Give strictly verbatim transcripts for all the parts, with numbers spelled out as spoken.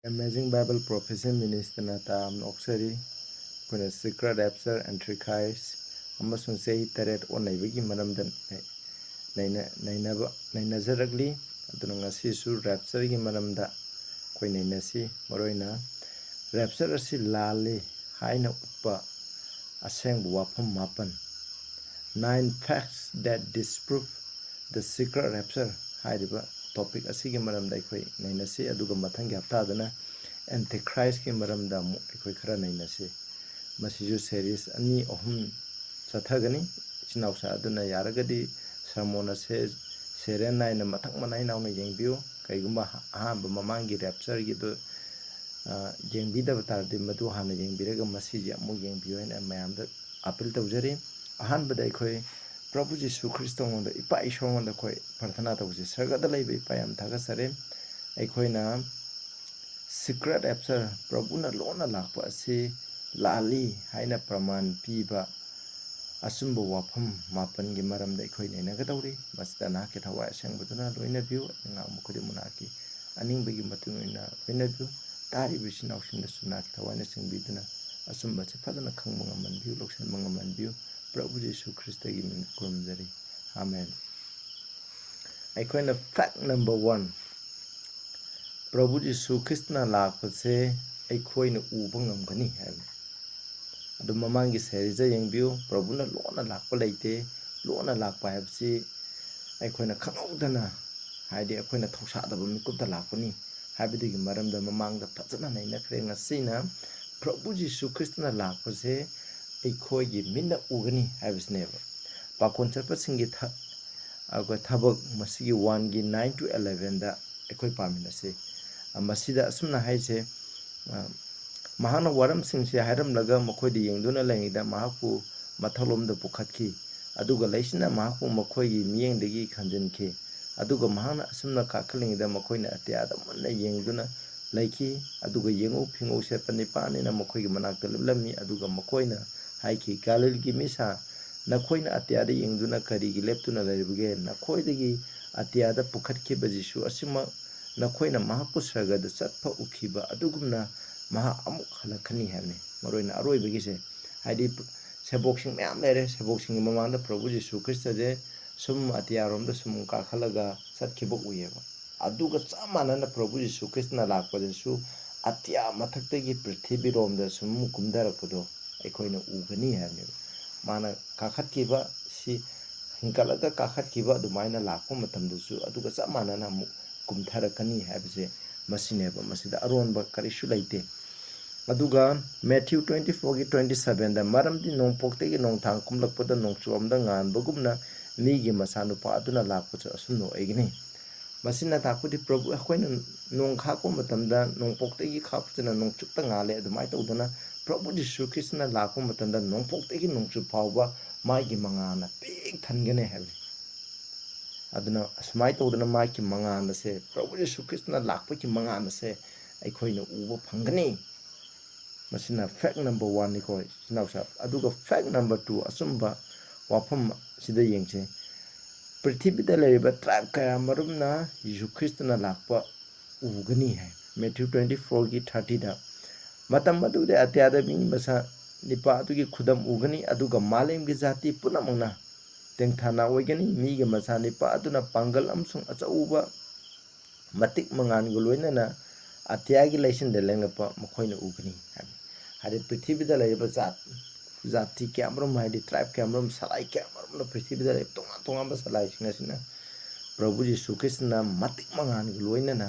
Amazing Bible Prophecy Ministryꯅ ꯇꯥꯝꯅ ꯑꯣꯛꯆꯔꯤ꯫ ꯑꯩꯈꯣꯏꯅ secret rapture, Antichrist ꯑꯃꯁꯨꯡ ꯆꯍꯤ ꯇꯔꯦꯠ ꯑꯣꯟꯅꯩꯕꯒꯤ ꯃꯔꯝꯗ ꯅꯩ-, ꯅꯩꯅ-, ꯅꯩꯅꯕ, ꯅꯩꯅꯖꯔꯛꯂꯤ꯫ ꯑꯗꯨꯅ ꯉꯁꯤꯁꯨ raptureꯒꯤ ꯃꯔꯝꯗ ꯑꯩꯈꯣꯏ ꯅꯩꯅꯁꯤ꯫ ꯃꯔꯨꯑꯣꯏꯅ rapture ꯑꯁꯤ ꯂꯥꯜꯂꯤ ꯍꯥꯏꯅ ꯎꯠꯄ ꯑꯁꯦꯡꯕ ꯋꯥꯐꯝ ꯃꯥꯄꯟ, Nine facts that disprove the secret rapture ꯍꯥꯏꯔꯤꯕ topic ꯑꯁꯤꯒꯤ ꯃꯔꯝꯗ ꯑꯩꯈꯣꯏ ꯅꯩꯅꯁꯤ꯫ ꯑꯗꯨꯒ ꯃꯊꯪꯒꯤ ꯍꯞꯇꯥꯗꯅ Antichristꯀꯤ ꯃꯔꯝꯗ ꯑꯃꯨꯛ ꯑꯩꯈꯣꯏ ꯈꯔ ꯅꯩꯅꯁꯤ꯫ ꯃꯁꯤꯁꯨ series ꯑꯅꯤ ꯑꯍꯨꯝ ꯆꯠꯊꯒꯅꯤ꯫ ꯏꯆꯤꯟ ꯏꯅꯥꯎꯁꯥ ꯑꯗꯨꯅ ꯌꯥꯔꯒꯗꯤ sermon ꯑꯁꯦ serial ꯅꯥꯏꯅ ꯃꯊꯪ ꯃꯅꯥꯏ ꯅꯥꯎꯅ ꯌꯦꯡꯕꯤꯌꯨ꯫ ꯀꯩꯒꯨꯝꯕ ꯑꯍꯥꯟꯕ ꯃꯃꯥꯡꯒꯤ raptureꯒꯤꯗꯨ, ꯑ, ꯌꯦꯡꯕꯤꯗꯕ ꯇꯥꯔꯗꯤ ꯃꯗꯨ ꯍꯥꯟꯅ ꯌꯦꯡꯕꯤꯔꯒ ꯃꯁꯤꯁꯦ ꯑꯃꯨꯛ ꯌꯦꯡꯕꯤꯌꯨ ꯍꯥꯏꯅ ꯃꯌꯥꯝꯗ appeal ꯇꯧꯖꯔꯤ꯫ ꯑꯍꯥꯟꯕꯗ ꯑꯩꯈꯣꯏ ꯄ꯭ꯔꯚꯨ ꯖꯤꯁꯨ ꯈ꯭ꯔꯤꯁꯇꯉꯣꯟꯗ, ꯏꯄꯥ ꯏꯁꯣꯔꯉꯣꯟꯗ ꯑꯩꯈꯣꯏ ꯄ꯭ꯔꯊꯅꯥ ꯇꯧꯁꯤ꯫ ꯁꯔꯒꯗ ꯂꯩꯕ ꯏꯄꯥ, ꯌꯥꯝ ꯊꯥꯒꯠꯆꯔꯤ꯫ ꯑꯩꯈꯣꯏꯅ secret rapture, ꯄ꯭ꯔꯚꯨꯅ ꯂꯣꯟꯅ ꯂꯥꯛꯄ ꯑꯁꯤ ꯂꯥꯜꯂꯤ ꯍꯥꯏꯅ ꯄ꯭ꯔꯃꯥꯟ ꯄꯤꯕ ꯑꯆꯨꯝꯕ ꯋꯥꯐꯝ ꯃꯥꯄꯟꯒꯤ ꯃꯔꯝꯗ ꯑꯩꯈꯣꯏ ꯅꯩꯅꯒꯗꯧꯔꯤ꯫ ꯃꯁꯤꯗ ꯅꯍꯥꯛꯀꯤ ꯊꯋꯥꯏ ꯑꯁꯦꯡꯕꯗꯨꯅ ꯂꯣꯏꯅꯕꯤꯌꯨ꯫ ꯑꯩꯅ ꯉꯥꯡꯕ ꯈꯨꯗꯤꯡꯃꯛ ꯅꯍꯥꯛꯀꯤ ꯑꯅꯤꯡꯕꯒꯤ ꯃꯇꯨꯡ ꯏꯟꯅ ꯂꯣꯏꯅꯕꯤꯌꯨ꯫ ꯇꯥꯔꯤꯕ ꯏꯆꯤꯟ ꯏꯅꯥꯎꯁꯤꯡꯗꯁꯨ ꯅꯍꯥꯛꯀꯤ ꯊꯋꯥꯏꯅ ꯆꯤꯡꯕꯤꯗꯨꯅ ꯑꯆꯨꯝꯕꯁꯦ ꯐꯖꯅ ꯈꯪꯕ ꯉꯝꯍꯟꯕꯤꯌꯨ, ꯂꯧꯁꯤꯟꯕ ꯉꯝꯍꯟꯕꯤꯌꯨ꯫ ꯄ꯭ꯔꯚꯨ ꯖꯤꯁꯨ ꯈ꯭ꯔꯤꯁꯇꯒꯤ ꯃꯤꯡ ꯈꯨꯔꯨꯝꯖꯔꯤ꯫ ꯑꯥꯃꯦꯟ꯫ ꯑꯩꯈꯣꯏꯅ fact number one, ꯄ꯭ꯔꯚꯨ ꯖꯤꯁꯨ ꯈ꯭ꯔꯤꯁꯇꯅ ꯂꯥꯛꯄꯁꯦ ꯑꯩꯈꯣꯏꯅ ꯎꯕ ꯉꯝꯒꯅꯤ ꯍꯥꯏꯕꯅꯤ꯫ ꯑꯗꯨ ꯃꯃꯥꯡꯒꯤ seriesꯇ ꯌꯦꯡꯕꯤꯌꯨ, ꯄ꯭ꯔꯚꯨꯅ ꯂꯣꯟꯅ ꯂꯥꯛꯄ ꯂꯩꯇꯦ꯫ ꯂꯣꯟꯅ ꯂꯥꯛꯄ ꯍꯥꯏꯕꯁꯤ ꯑꯩꯈꯣꯏꯅ ꯈꯪꯍꯧꯗꯅ, ꯍꯥꯏꯗꯤ ꯑꯩꯈꯣꯏꯅ ꯊꯧꯁꯥꯗꯕ ꯃꯤꯀꯨꯞꯇ ꯂꯥꯛꯄꯅꯤ ꯍꯥꯏꯕꯗꯨꯒꯤ ꯃꯔꯝꯗ ꯃꯃꯥꯡꯗ ꯐꯖꯅ ꯅꯩꯅꯈ꯭ꯔꯦ꯫ ꯉꯁꯤꯅ ꯄ꯭ꯔꯚꯨ ꯖꯤꯁꯨ ꯈ꯭ꯔꯤꯁꯇꯅ ꯂꯥꯛꯄꯁꯦ ꯑꯩꯈꯣꯏꯒꯤ ꯃꯤꯠꯅ ꯎꯒꯅꯤ ꯍꯥꯏꯕꯁꯤꯅꯦꯕ꯫ ꯄꯥꯈꯣꯟ ꯆꯠꯄꯁꯤꯡꯒꯤ ꯊ-, ꯑꯩꯈꯣꯏ ꯊꯕꯛ ꯃꯁꯤꯒꯤ oneꯒꯤ nine to elevenꯗ ꯑꯩꯈꯣꯏ ꯄꯥꯃꯤꯟꯅꯁꯤ꯫ ꯑ, ꯃꯁꯤꯗ ꯑꯁꯨꯝꯅ ꯍꯥꯏꯁꯦ, ꯑ, ꯃꯍꯥꯛꯅ ꯋꯥꯔꯝꯁꯤꯡꯁꯦ ꯍꯥꯏꯔꯝꯂꯒ ꯃꯈꯣꯏꯗ ꯌꯦꯡꯗꯨꯅ ꯂꯩꯔꯤꯉꯩꯗ ꯃꯍꯥꯛꯄꯨ ꯃꯊꯛꯂꯣꯝꯗ ꯄꯨꯈꯠꯈꯤ꯫ ꯑꯗꯨꯒ ꯂꯩꯆꯤꯟꯅ ꯃꯍꯥꯛꯄꯨ ꯃꯈꯣꯏꯒꯤ ꯃꯤꯠꯌꯦꯡꯗꯒꯤ ꯈꯟꯖꯤꯟꯈꯤ꯫ ꯑꯗꯨꯒ ꯃꯍꯥꯛꯅ ꯑꯁꯨꯝꯅ ꯀꯥꯈꯠꯂꯤꯉꯩꯗ ꯃꯈꯣꯏꯅ ꯑꯇꯤꯌꯥꯗ ꯃꯨꯟꯅ ꯌꯦꯡꯗꯨꯅ ꯂꯩꯈꯤ꯫ ꯑꯗꯨꯒ ꯌꯦꯡꯉꯨ, ꯐꯤꯉꯧ ꯁꯦꯠꯄ ꯅꯤꯄꯥ ꯑꯅꯤꯅ ꯃꯈꯣꯏꯒꯤ ꯃꯅꯥꯛꯇ ꯂꯦꯞꯂꯝꯃꯤ꯫ ꯑꯗꯨꯒ ꯃꯈꯣꯏꯅ ꯍꯥꯏꯈꯤ, "ꯒꯥꯂꯤꯜꯒꯤ ꯃꯤꯁꯥ, ꯅꯈꯣꯏꯅ ꯑꯇꯤꯌꯥꯗ ꯌꯦꯡꯗꯨꯅ ꯀꯔꯤꯒꯤ ꯂꯦꯞꯇꯨꯅ ꯂꯩꯔꯤꯕꯒꯦ? ꯅꯈꯣꯏꯗꯒꯤ ꯑꯇꯤꯌꯥꯗ ꯄꯨꯈꯠꯈꯤꯕ ꯖꯤꯁꯨ ꯑꯁꯤꯃꯛ ꯅꯈꯣꯏꯅ ꯃꯍꯥꯛꯄꯨ ꯁꯔꯒꯗ ꯆꯠꯄ ꯎꯈꯤꯕ ꯑꯗꯨꯒꯨꯝꯅ ꯃꯍꯥꯛ ꯑꯃꯨꯛ ꯍꯜꯂꯛꯀꯅꯤ ꯍꯥꯏꯕꯅꯤ꯫ ꯃꯔꯨꯑꯣꯏꯅ ꯑꯔꯣꯏꯕꯒꯤꯁꯦ, ꯍꯥꯏꯗꯤ ꯁꯦꯕꯣꯛꯁꯤꯡ ꯃꯌꯥꯝ ꯂꯩꯔꯦ, ꯁꯦꯕꯣꯛꯁꯤꯡꯒꯤ ꯃꯃꯥꯡꯗ ꯄ꯭ꯔꯚꯨ ꯖꯤꯁꯨ ꯈ꯭ꯔꯤꯁꯇꯁꯦ ꯁꯨꯝ ꯑꯇꯤꯌꯥꯔꯣꯝꯗ ꯁꯨꯝ ꯀꯥꯈꯠꯂꯒ ꯆꯠꯈꯤꯕ ꯎꯏꯌꯦꯕ꯫ ꯑꯗꯨꯒ ꯆꯞ ꯃꯥꯟꯅꯅ ꯄ꯭ꯔꯚꯨ ꯖꯤꯁꯨ ꯈ꯭ꯔꯤꯁꯇꯅ ꯂꯥꯛꯄꯗꯁꯨ ꯑꯇꯤꯌꯥ ꯃꯊꯛꯇꯒꯤ ꯄ꯭ꯔꯤꯊꯤꯕꯤꯔꯣꯝꯗ ꯁꯨꯝ ꯀꯨꯝꯊꯔꯛꯄꯗꯣ ꯑꯩꯈꯣꯏꯅ ꯎꯒꯅꯤ ꯍꯥꯏꯕꯅꯦꯕ꯫ ꯃꯥꯅ ꯀꯥꯈꯠꯈꯤꯕ ꯁꯤ ꯍꯤꯡꯀꯠꯂꯒ ꯀꯥꯈꯠꯈꯤꯕ ꯑꯗꯨꯃꯥꯏꯅ ꯂꯥꯛꯄ ꯃꯇꯝꯗꯁꯨ ꯑꯗꯨꯒ ꯆꯞ ꯃꯥꯟꯅꯅ ꯑꯃꯨꯛ ꯀꯨꯝꯊꯔꯛꯀꯅꯤ ꯍꯥꯏꯕꯁꯦ ꯃꯁꯤꯅꯦꯕ꯫ ꯃꯁꯤꯗ ꯑꯔꯣꯟꯕ ꯀꯔꯤꯁꯨ ꯂꯩꯇꯦ꯫ ꯑꯗꯨꯒ ꯃꯦꯊ꯭ꯌꯨ ꯇ꯭ꯋꯦꯟꯇꯤ ꯐꯣꯔꯒꯤ ꯇ꯭ꯋꯦꯟꯇꯤ ꯁꯕꯦꯟꯗ, "ꯃꯔꯝꯗꯤ ꯅꯣꯡꯄꯣꯛꯇꯒꯤ ꯅꯣꯡꯊꯥꯡ ꯀꯨꯝꯂꯛꯄꯗ ꯅꯣꯡꯆꯨꯞꯂꯣꯝꯗ ꯉꯥꯟꯕꯒꯨꯝꯅ ꯃꯤꯒꯤ ꯃꯆꯥꯅꯨꯄꯥ ꯑꯗꯨꯅ ꯂꯥꯛꯄꯁꯨ ꯑꯁꯨꯝꯅ ꯑꯣꯏꯒꯅꯤ"꯫ ꯃꯁꯤꯅ ꯇꯥꯛꯄꯗꯤ ꯄ꯭ꯔꯚꯨ, ꯑꯩꯈꯣꯏꯅ ꯅꯣꯡ ꯈꯥꯛꯄ ꯃꯇꯝꯗ ꯅꯣꯡꯄꯣꯛꯇꯒꯤ ꯈꯥꯛꯄꯁꯤꯅ ꯅꯣꯡꯆꯨꯞꯇ ꯉꯥꯜꯂꯦ, ꯑꯗꯨꯃꯥꯏꯅ ꯇꯧꯗꯅ ꯄ꯭ꯔꯚꯨ ꯖꯤꯁꯨ ꯈ꯭ꯔꯤꯁꯇꯅ ꯂꯥꯛꯄ ꯃꯇꯝꯗ ꯅꯣꯡꯄꯣꯛꯇꯒꯤ ꯅꯣꯡꯆꯨꯞ ꯐꯥꯎꯕ ꯃꯥꯒꯤ ꯃꯉꯥꯜꯅ ꯄꯤꯛ ꯊꯟꯒꯅꯤ ꯍꯥꯏꯕꯅꯤ꯫ ꯑꯗꯨꯅ ꯑꯁꯨꯃꯥꯏꯅ ꯇꯧꯗꯅ ꯃꯥꯒꯤ ꯃꯉꯥꯜ ꯑꯁꯦ ꯄ꯭ꯔꯚꯨ ꯖꯤꯁꯨ ꯈ꯭ꯔꯤꯁꯇꯅ ꯂꯥꯛꯄꯒꯤ ꯃꯉꯥꯜ ꯑꯁꯦ ꯑꯩꯈꯣꯏꯅ ꯎꯕ ꯐꯪꯒꯅꯤ꯫ ꯃꯁꯤꯅ ꯐꯦꯛ ꯅꯝꯕꯔ ꯋꯥꯟꯅꯤꯀꯣ, ꯏꯆꯤꯟ ꯏꯅꯥꯎꯁꯥ꯫ ꯑꯗꯨꯒ ꯐꯦꯛ ꯅꯝꯕꯔ ꯇꯨ, ꯑꯆꯨꯝꯕ ꯋꯥꯐꯝ ꯑꯁꯤꯗ ꯌꯦꯡꯁꯤ꯫ ꯄ꯭ꯔꯤꯊꯤꯕꯤꯗ ꯂꯩꯔꯤꯕ ꯇ꯭ꯔꯥꯏꯕ ꯀꯌꯥ ꯃꯔꯨꯝꯅ ꯖꯤꯁꯨ ꯈ꯭ꯔꯤꯁꯇꯅ ꯂꯥꯛꯄ ꯎꯒꯅꯤ ꯍꯥꯏ꯫ ꯃꯦꯊ꯭ꯌꯨ ꯇ꯭ꯋꯦꯟꯇꯤ ꯐꯣꯔꯒꯤ ꯊꯥꯔꯇꯤꯗ, "ꯃꯇꯝ ꯑꯗꯨꯗ ꯑꯇꯤꯌꯥꯗ ꯃꯤ ꯃꯆꯥ ꯅꯤꯄꯥ ꯑꯗꯨꯒꯤ ꯈꯨꯗꯝ ꯎꯒꯅꯤ, ꯑꯗꯨꯒ ꯃꯥꯂꯦꯝꯒꯤ ꯖꯥꯇꯤ ꯄꯨꯝꯅꯃꯛꯅ ꯇꯦꯡꯊꯥꯅ ꯑꯣꯏꯒꯅꯤ꯫ ꯃꯤꯒꯤ ꯃꯆꯥ ꯅꯤꯄꯥ ꯑꯗꯨꯅ ꯄꯥꯡꯒꯜ ꯑꯃꯁꯨꯡ ꯑꯆꯧꯕ ꯃꯇꯤꯛ ꯃꯉꯥꯜꯒ ꯂꯣꯏꯅꯅ ꯑꯇꯤꯌꯥꯒꯤ ꯂꯩꯆꯤꯟꯗ ꯂꯦꯡꯂꯛꯄ ꯃꯈꯣꯏꯅ ꯎꯒꯅꯤ" ꯍꯥꯏꯕꯅꯤ꯫ ꯍꯥꯏꯗꯤ ꯄ꯭ꯔꯤꯊꯤꯕꯤꯗ ꯂꯩꯔꯤꯕ ꯖꯥꯠ, ꯖꯥꯇꯤ ꯀꯌꯥꯃꯔꯨꯝ, ꯍꯥꯏꯗꯤ ꯇ꯭ꯔꯥꯏꯕ ꯀꯌꯥꯃꯔꯨꯝ, ꯁꯂꯥꯏ ꯀꯌꯥꯃꯔꯨꯝꯅ ꯄ꯭ꯔꯤꯊꯤꯕꯤꯗ ꯂꯩꯔꯤꯕ ꯇꯣꯉꯥꯟ ꯇꯣꯉꯥꯟꯕ ꯁꯂꯥꯏꯁꯤꯡ ꯑꯁꯤꯅ ꯄ꯭ꯔꯚꯨ ꯖꯤꯁꯨ ꯈ꯭ꯔꯤꯁꯇꯅ ꯃꯇꯤꯛ ꯃꯉꯥꯜꯒ ꯂꯣꯏꯅꯅ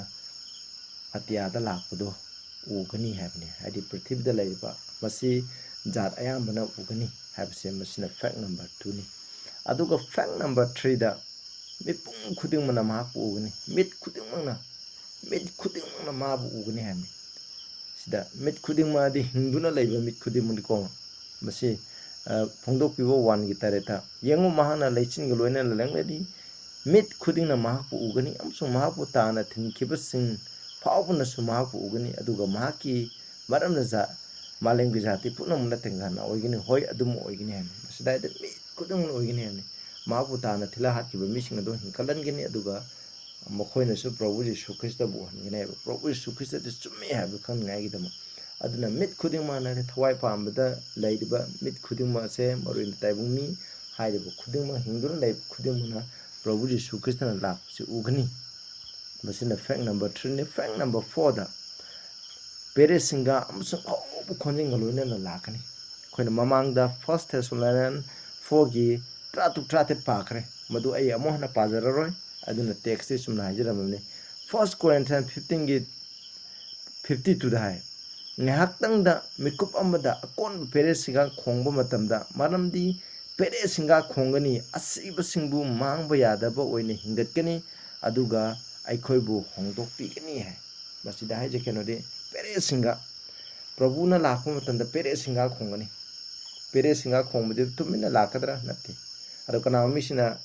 ꯑꯇꯤꯌꯥꯗ ꯂꯥꯛꯄꯗꯣ ꯎꯒꯅꯤ ꯍꯥꯏꯕꯅꯤ꯫ ꯍꯥꯏꯗꯤ ꯄ꯭ꯔꯤꯊꯤꯕꯤꯗ ꯂꯩꯔꯤꯕ ꯃꯁꯤ ꯖꯥꯠ ꯑꯌꯥꯝꯕꯅ ꯎꯒꯅꯤ ꯍꯥꯏꯕꯁꯦ ꯃꯁꯤꯅ ꯐꯦꯛ ꯅꯝꯕꯔ ꯇꯨꯅꯤ꯫ ꯑꯗꯨꯒ ꯐꯦꯛ ꯅꯝꯕꯔ ꯊ꯭ꯔꯤꯗ, ꯃꯤꯄꯨꯝ ꯈꯨꯗꯤꯡꯃꯛꯅ ꯃꯍꯥꯛꯄꯨ ꯎꯒꯅꯤ꯫ ꯃꯤꯠ ꯈꯨꯗꯤꯡꯃꯛꯅ, ꯃꯤꯠ ꯈꯨꯗꯤꯡꯃꯛꯅ ꯃꯥꯕꯨ ꯎꯒꯅꯤ ꯍꯥꯏꯕꯅꯤ꯫ ꯁꯤꯗ ꯃꯤꯠ ꯈꯨꯗꯤꯡꯃꯛ ꯑꯗꯤ ꯍꯤꯡꯗꯨꯅ ꯂꯩꯕ ꯃꯤꯠ ꯈꯨꯗꯤꯡꯃꯛꯅꯤꯀꯣ꯫ ꯃꯁꯤ, ꯑ, ꯐꯣꯡꯗꯣꯛꯄꯤꯕ ꯋꯥꯟꯒꯤ ꯇꯔꯦꯠꯇ, "ꯌꯦꯡꯉꯨ, ꯃꯍꯥꯛꯅ ꯂꯩꯆꯤꯟꯒ ꯂꯣꯏꯅꯅ ꯂꯦꯡꯂꯛꯏ꯫ ꯃꯤꯠ ꯈꯨꯗꯤꯡꯅ ꯃꯍꯥꯛꯄꯨ ꯎꯒꯅꯤ, ꯑꯃꯁꯨꯡ ꯃꯍꯥꯛꯄꯨ ꯇꯥꯟꯅ ꯊꯤꯟꯈꯤꯕꯁꯤꯡ ꯐꯥꯎꯕꯅꯁꯨ ꯃꯍꯥꯛꯄꯨ ꯎꯒꯅꯤ, ꯑꯗꯨꯒ ꯃꯍꯥꯛꯀꯤ ꯃꯔꯝꯅ ꯖꯥ-, ꯃꯥꯂꯦꯝꯒꯤ ꯖꯥꯇꯤ ꯄꯨꯝꯅꯃꯛꯅ ꯇꯦꯡꯊꯥꯅ ꯑꯣꯏꯒꯅꯤ"꯫ ꯍꯣꯏ, ꯑꯗꯨꯝ ꯑꯣꯏꯒꯅꯤ ꯍꯥꯏꯕꯅꯤ꯫ ꯃꯁꯤꯗ ꯍꯥꯏꯗꯤ ꯃꯤꯠ ꯈꯨꯗꯤꯡꯃꯛꯅ ꯑꯣꯏꯒꯅꯤ ꯍꯥꯏꯕꯅꯤ꯫ ꯃꯍꯥꯛꯄꯨ ꯇꯥꯟꯅ ꯊꯤꯜꯂ ꯍꯥꯠꯈꯤꯕ ꯃꯤꯁꯤꯡ ꯑꯗꯨ ꯍꯤꯡꯒꯠꯍꯟꯒꯅꯤ, ꯑꯗꯨꯒ ꯃꯈꯣꯏꯅꯁꯨ ꯄ꯭ꯔꯚꯨ ꯖꯤꯁꯨ ꯈ꯭ꯔꯤꯁꯇꯕꯨ ꯎꯍꯟꯒꯅꯦꯕ꯫ ꯄ꯭ꯔꯚꯨ ꯖꯤꯁꯨ ꯈ꯭ꯔꯤꯁꯇꯗꯤ ꯆꯨꯝꯃꯤ ꯍꯥꯏꯕꯗꯨ ꯈꯪꯅꯤꯡꯉꯥꯏꯒꯤꯗꯃꯛ꯫ ꯑꯗꯨꯅ ꯃꯤꯠ ꯈꯨꯗꯤꯡꯃꯛꯅ ꯊꯋꯥꯏ ꯄꯥꯟꯕꯗ ꯂꯩꯔꯤꯕ ꯃꯤꯠ ꯈꯨꯗꯤꯡꯃꯛ ꯑꯁꯦ, ꯃꯔꯨꯑꯣꯏꯅ ꯇꯥꯏꯕꯪ ꯃꯤ ꯍꯥꯏꯔꯤꯕ ꯈꯨꯗꯤꯡꯃꯛ, ꯍꯤꯡꯗꯨꯅ ꯂꯩꯕ ꯈꯨꯗꯤꯡꯃꯛꯅ ꯄ꯭ꯔꯚꯨ ꯖꯤꯁꯨ ꯈ꯭ꯔꯤꯁꯇꯅ ꯂꯥꯛꯄꯁꯤ ꯎꯒꯅꯤ꯫ ꯃꯁꯤꯅ fact number three ꯅꯤ꯫ Fact number four ꯗ, ꯄꯦꯔꯦ ꯁꯤꯡꯒꯥ ꯑꯃꯁꯨꯡ ꯑꯍꯧꯕ ꯈꯣꯟꯖꯦꯜꯒ ꯂꯣꯏꯅꯅ ꯂꯥꯛꯀꯅꯤ꯫ ꯑꯩꯈꯣꯏꯅ ꯃꯃꯥꯡꯗ First Thessalonians four ꯒꯤ ꯇꯔꯥꯇꯔꯨꯛ ꯇꯔꯥꯇꯔꯦꯠ ꯄꯥꯈ꯭ꯔꯦ, ꯃꯗꯨ ꯑꯩ ꯑꯃꯨꯛ ꯍꯟꯅ ꯄꯥꯖꯔꯔꯣꯏ꯫ ꯑꯗꯨꯅ text ꯁꯤ ꯆꯨꯝꯅ ꯍꯥꯏꯖꯔꯝꯃꯕꯅꯤ꯫ First Corinthians fifteen ꯒꯤ fifty two ꯗ ꯍꯥꯏ, "ꯉꯥꯏꯍꯥꯛꯇꯪꯗ ꯃꯤꯀꯨꯞ ꯑꯃꯗ ꯑꯀꯣꯟꯕ ꯄꯦꯔꯦ ꯁꯤꯡꯒꯥ ꯈꯣꯡꯕ ꯃꯇꯝꯗ, ꯃꯔꯝꯗꯤ ꯄꯦꯔꯦ ꯁꯤꯡꯒꯥ ꯈꯣꯡꯒꯅꯤ, ꯑꯁꯤꯕꯁꯤꯡꯕꯨ ꯃꯥꯡꯕ ꯌꯥꯗꯕ ꯑꯣꯏꯅ ꯍꯤꯡꯒꯠꯀꯅꯤ, ꯑꯗꯨꯒ ꯑꯩꯈꯣꯏꯕꯨ ꯍꯣꯡꯗꯣꯛꯄꯤꯒꯅꯤ" ꯍꯥꯏ꯫ ꯃꯁꯤꯗ ꯍꯥꯏꯖꯩ ꯀꯩꯅꯣꯗꯤ, ꯄꯦꯔꯦ ꯁꯤꯡꯒꯥ, ꯄ꯭ꯔꯚꯨꯅ ꯂꯥꯛꯄ ꯃꯇꯝꯗ ꯄꯦꯔꯦ ꯁꯤꯡꯒꯥ ꯈꯣꯡꯒꯅꯤ꯫ ꯄꯦꯔꯦ ꯁꯤꯡꯒꯥ ꯈꯣꯡꯕꯗꯤ ꯇꯨꯃꯤꯟꯅ ꯂꯥꯛꯀꯗ꯭ꯔꯥ? ꯅꯠꯇꯦ꯫ ꯑꯗꯣ ꯀꯅꯥꯒꯨꯝꯕ ꯃꯤꯁꯤꯅ,